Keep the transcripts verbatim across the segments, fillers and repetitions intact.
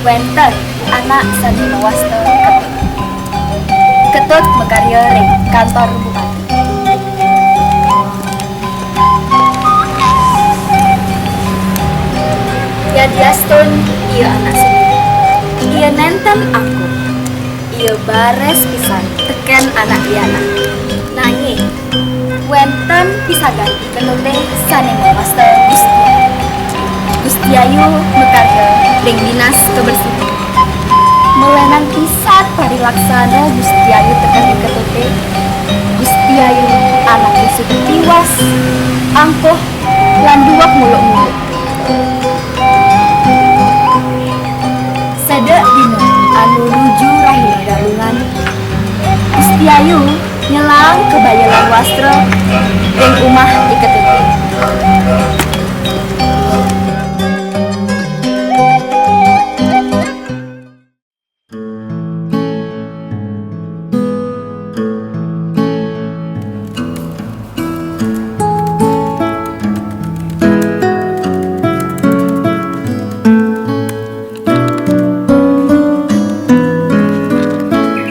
Wénten anak sané mawasta Ketut. Ketut makarya ring kantor bupati. Yadiastun ia anak sugih, ia nénten angkuh. Ia baris pisan tekén anak lianan. Nanging wénten pisagan Ketuté sané mawasta Gusti Ayu. Gusti Ayu makarya ring Dinas Kebersihan. Mawinan pisan parilaksana Gusti Ayu tekén Ketuté. Gusti Ayu anaké sugih tiwas, angkuh, lan duweg muluk-muluk. Sedek dina anu nuju rahina Galungan, Gusti Ayu nyelaang kebaya lan wastra ring umah I Ketuté.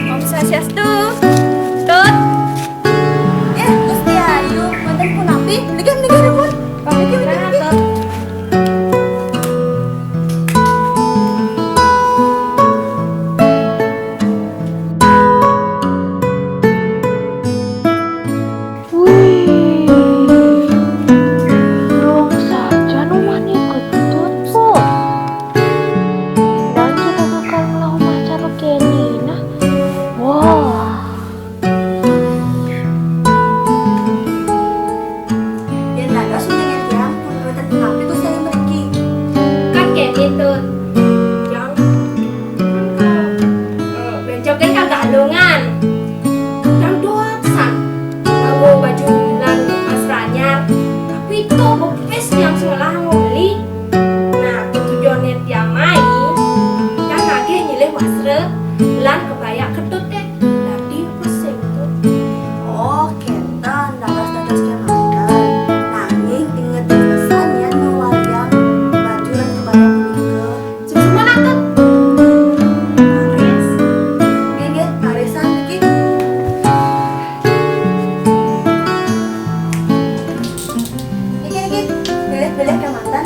Om Swastiastu, Tut. Yah, Gusti Ayu, wénten punapi? Mriki, mriki, nuwun. Mriki, mriki, mriki. Wih, luung sajan umahné Ketut, Po. Nang kita bakal ngelah umah cara kéné, nah. Wah. Yén dados uningan tiang, pun wénten punapi Gusti Ayu mriki? Kan kéné, Tut. Tiang, eh, bénjokan ka Galungan. Tiang dot san nganggo baju lan wastra anyar, tapi to pepis tiang sing ngelah nganggo beli. Nah, tetujoné tiang mai, kan nagih nyilih wastra lan kebaya Ketut, eh. Dadi pesing, Tut. Oh, kénten, dados-dados kémanten. Nanging inget pesan yén ngwaliang baju lan kebaya punika. Sing semana, Tut. Laris. Nggih, nggih, larisan niki. Niki, niki, bilih-bilih kémanten.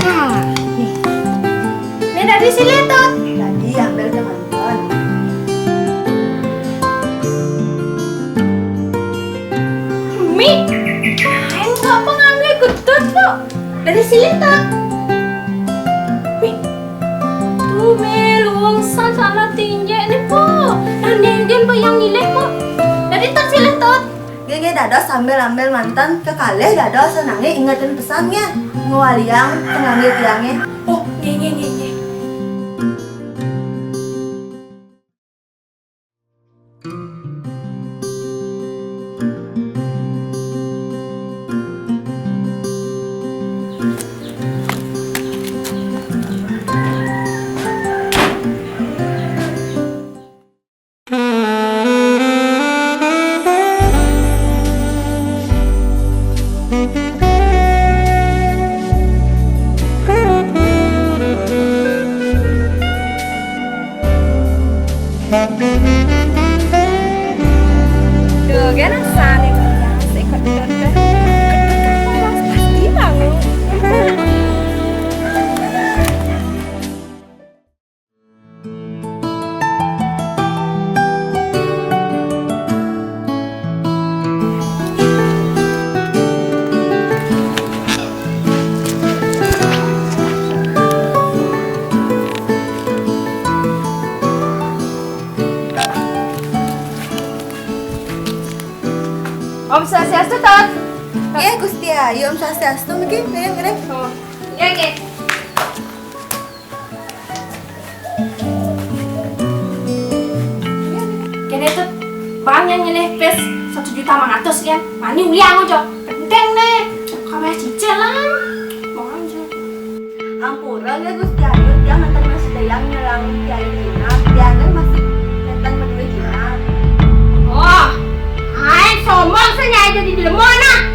Nah, nih. Né dadi silih, Tut. Dadi ambil kémanten. Mi, aing kok pengangge Ketut, Po? Dadi silih, Tut. Mi, tuh, Mi, luung san salah tinjek nih, Po. Nah, nih, gén bayang nyilih, Po. Dadi Tut silih, Tut. Nggih, nggih, dados ambil-ambil manten, kekalih dados nanging ingetin pesan nggih. Ngwaliang pengangge tiange. Oh, nggih, nggih, nggih, nggih. Duh, gak rasane, Bang, ya. Sik kok dodot. Pasti bangun. Om Swastiastu, Tut. Nggih, Gusti Ayu, Om Swastiastu, nggih, nggih, nggih. Oh, nggih, nggih. Kene, Tut, bang yang nyeleh pes satu juta lima ratus kan? Mani uliang aja. Penting nih. Kabeh cicilan. Mau aja. Ampura ya Gusti Ayu, tiang nenten masih dayang nyelang tiang jinah, tiang kan masih nenten madué jinah. Wah, aing sombong sih nyai jadi dilemona.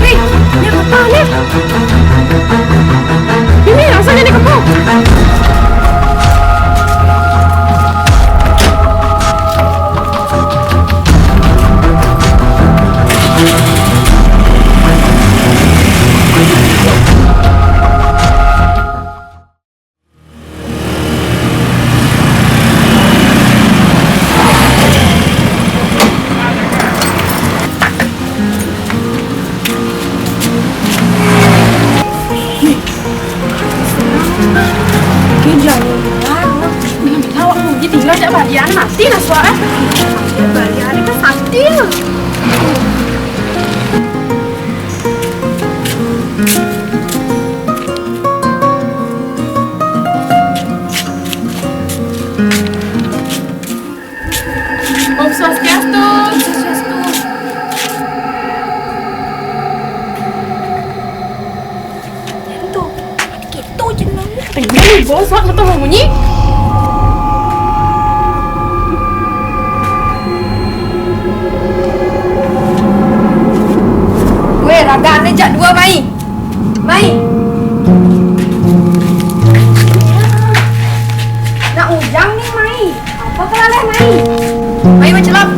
Hei, ni apa ni? Ini rasanya ni kebo. Ni, jangan. Bila-bila awak pergi tinggal jak balian, mati lah suara. Balian ni kan satil. Om Swastiastu. Om Swastiastu. Tentu. Kita jenang. Tengok ni, bos, wak motor bunyi. Weh, raga ni jak dua mai. Mai. Nak ujang ni, mai. Apa kelaleh, mai? Mai, mai, celap.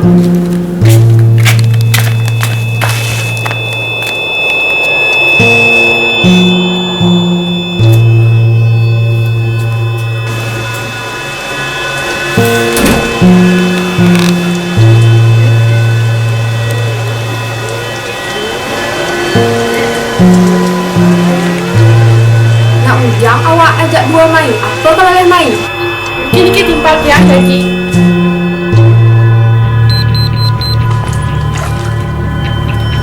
Nak ujang awak ajak dua mai. Apa kelaleh mai? Kini kita timpal tiang lagi.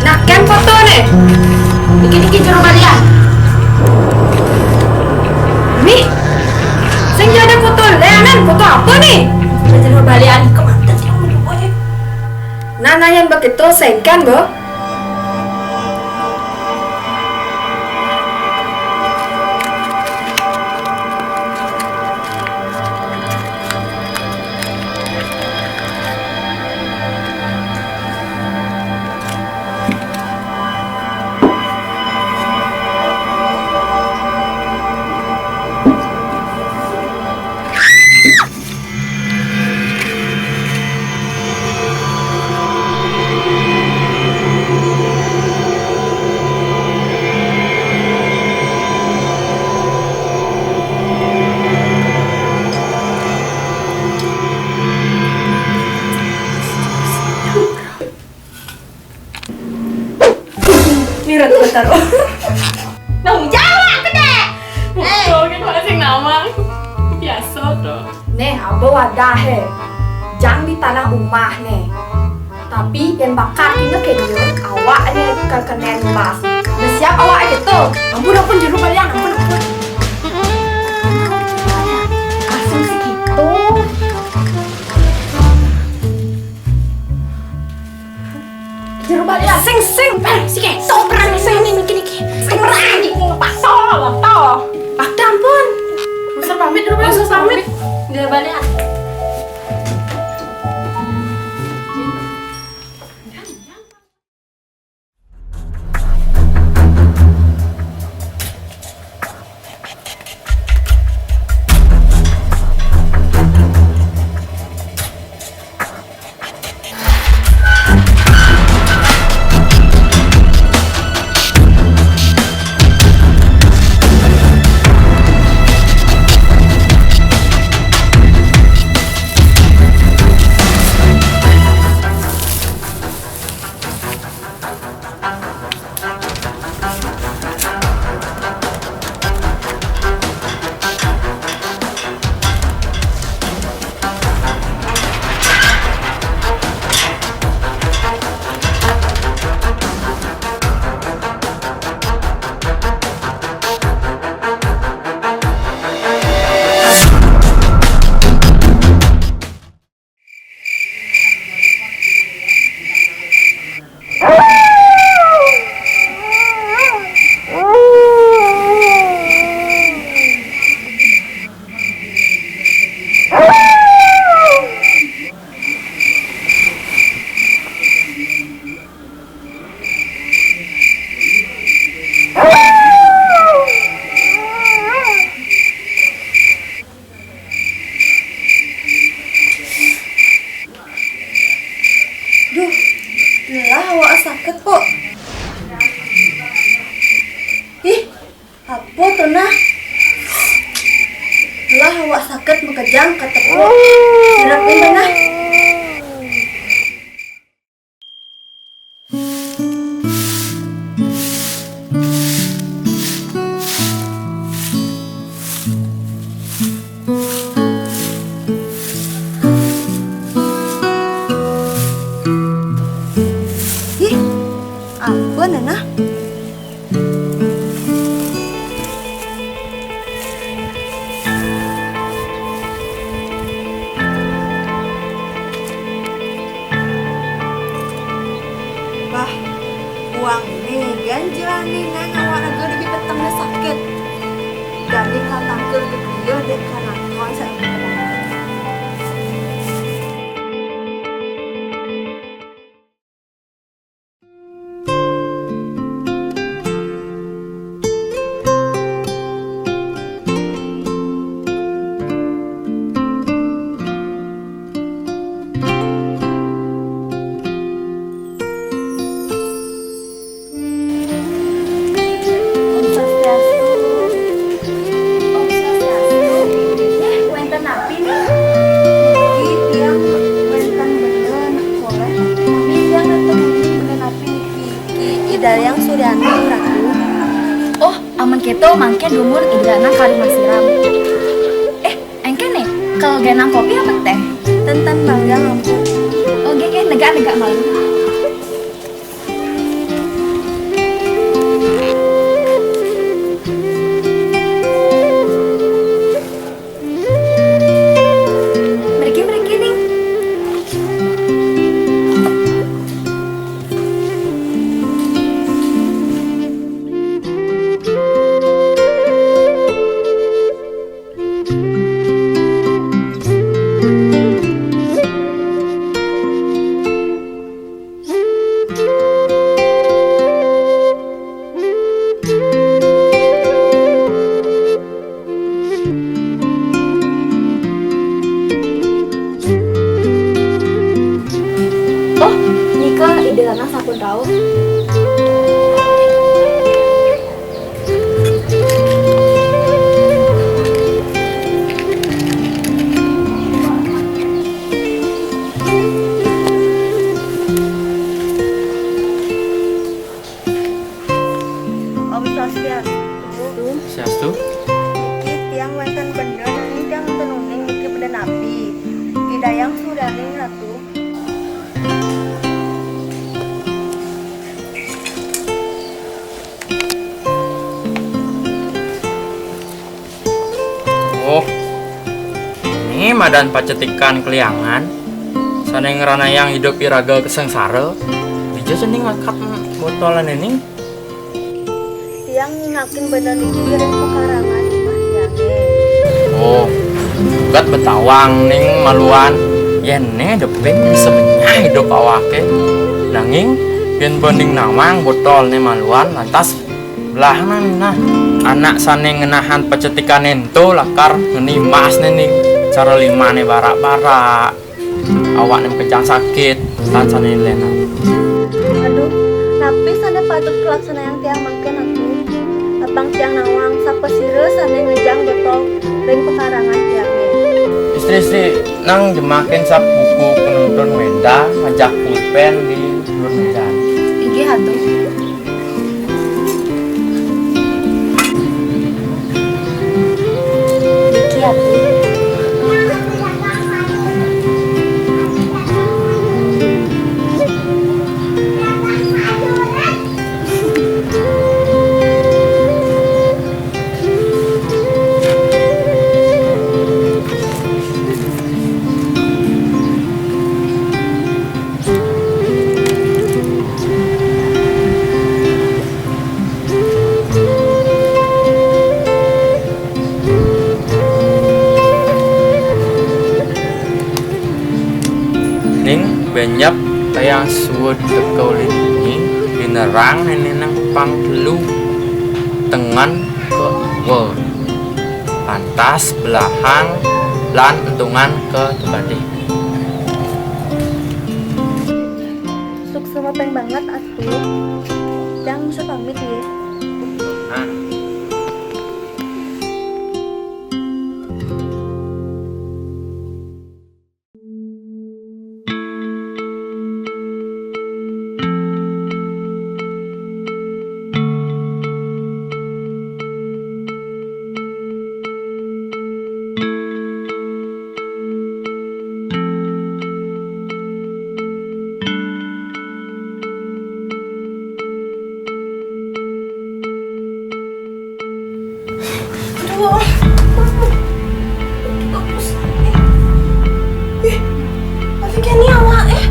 Nah, kan foto ni. Dikit-dikit jero balian. Ni, sing jadi foto lenan, foto apa ni? Jero balian, kemana sih kamu jumpa ni? Nah, nah, yang begitu sengkan, bo. Mirat bentar. Nang jawab ke dek? Eh. Betul kan, masing nama. Biasa tu. Neh, apa wadah he? Jang di tanah umah ne. Tapi yén bakal inget ke dia, awak ne ka kena imbas. Udah siap awak gitu. Ampun, ampun, juru balian, ampun, ampun. Langsung segitu. Juru balian. Sing, sing. Eh, sing, sing, perang, sing, niki, niki. Sing, perang, niki, paksa, paksa. Paksa, ampun. Usah pamit, juru balian, usah pamit. Juru balian. Duh, lelah awak sakit, Pok. Ih, apa tuh, nah? Lelah awak sakit makejang, kata Pok. Sirap ini, nah. Ih, ampun, Nana. Bah, uang ni ganjilan ni nang awak raga di peteng ni sakit. Gani ka tangkil ke dia dek ka nakon sa. Om Swastiastu. Om Swastiastu. Eh, wénten napi niki? Niki tiang wénten benda nak koléh. Nami tiang wénten benda napi niki? I, I Dayang Suryani, Ratu. Oh, amun kéto mangkin dumun I Dayang kari masiram. Eh, éngkén né, kal ganang kopi apa téh? Ten, ten, Bang, ya ampun. Oh, nggih, nggih, negak, negak malu. Mriki, mriki, Ning. Oh, nika Ida Lanang sampun rauh. Om Swastiastu. Swastiastu. Niki tiang wénten benda, nanging tiang wénten uning niki benda napi. I Dayang Suryani Oh, ini madan pacetikan kaliangan. Sané ngranayang idup iraga kasangsara. Dija cening angkat botolan ini. Tiang nyingakin bana niki ring pekarangan imah tiangé. Oh, gat betawang ning maluan. Yén né depin bisa menyah idup awaké. Nanging yén banding nawang botol né maluan, lantas belahang nah anak sané ngenahan pacetikan ento lakar ngeni mas né ning cara limané barak-barak. Awakné makejang sakit, lan sané lénan. Aduh, napi sané patut kalaksanayang tiang mangkin, Atu? Apang tiang nawang sapasira sané ngejang botol ring pekarangan tiangé. Istri-istri, nang jemakin sab buku penuntun wénten, majak pulpén di ulun meja. Inggih, Atu. Niki, Atu. Ning benyap tayang suud teka ulih bini, binerang nénénan pang telu, tengen ka dua, pantas belahang lan entungan ka tebadih. Suksma pang banget, Atu. Tiang bisa pamit, nggih. Ah. Aduh, aduh, aduh, pusing. Ih, tapi kaya ni awak, eh.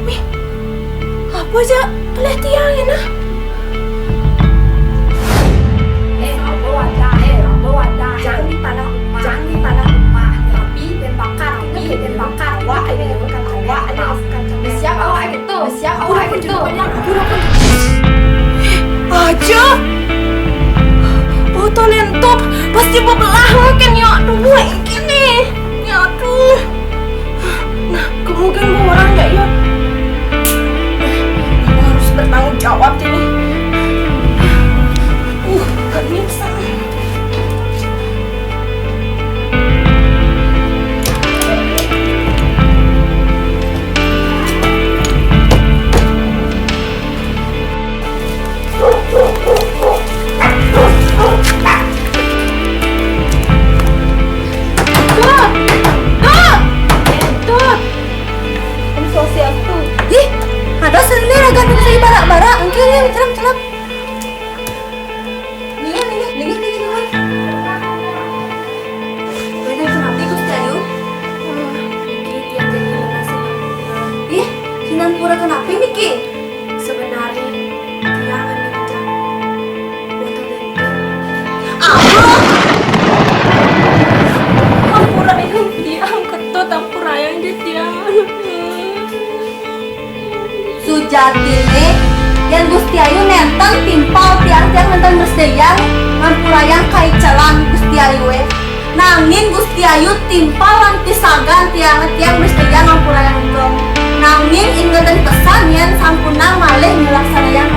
Mih, apa ja kelih tiang ini, nah? Eh, apa wadah, eh, apa wadah. Jangan dipalak rumah, jangan dipalak rumah. Tapi pembakar, tapi pembakar. Awak ada, awak ada. Siapa awak? Tuh, siapa orang itu? Aja. Botol lentop pasti bebelah mungkin ya. Aduh, ini. Ya aduh. Nah, kemudian orang ya, ya. Aku harus bertanggung jawab ini. Uh, gak bisa. Tuh! Tuh! Tuh! Om Swastiastu. Ih, ada sendiri raga nang saya barak-barak. Engke, engke, celap, celap. Ninggih, ninggih, ninggih, ninggih, ninggih. Wénten punapi, Gusti Ayu? Niki tiang jagi leres sinampura. Ih, sinampura kenapi niki? Sebenarnya tiang hendak ngejang botol itu. Apa? Ampura yang tiang ketut, ampura yang di tiang. Sujatiné, yén Gusti Ayu nénten timpal tiang, tiang nénten mesti yang ngampurayang kaicelan Gusti Ayu, eh. Nanging Gusti Ayu timpal lan pisagan tiang, tiang mesti yang ngampurayang engkén. Nanging ingetén pesan yén sampunang malih nglaksanayang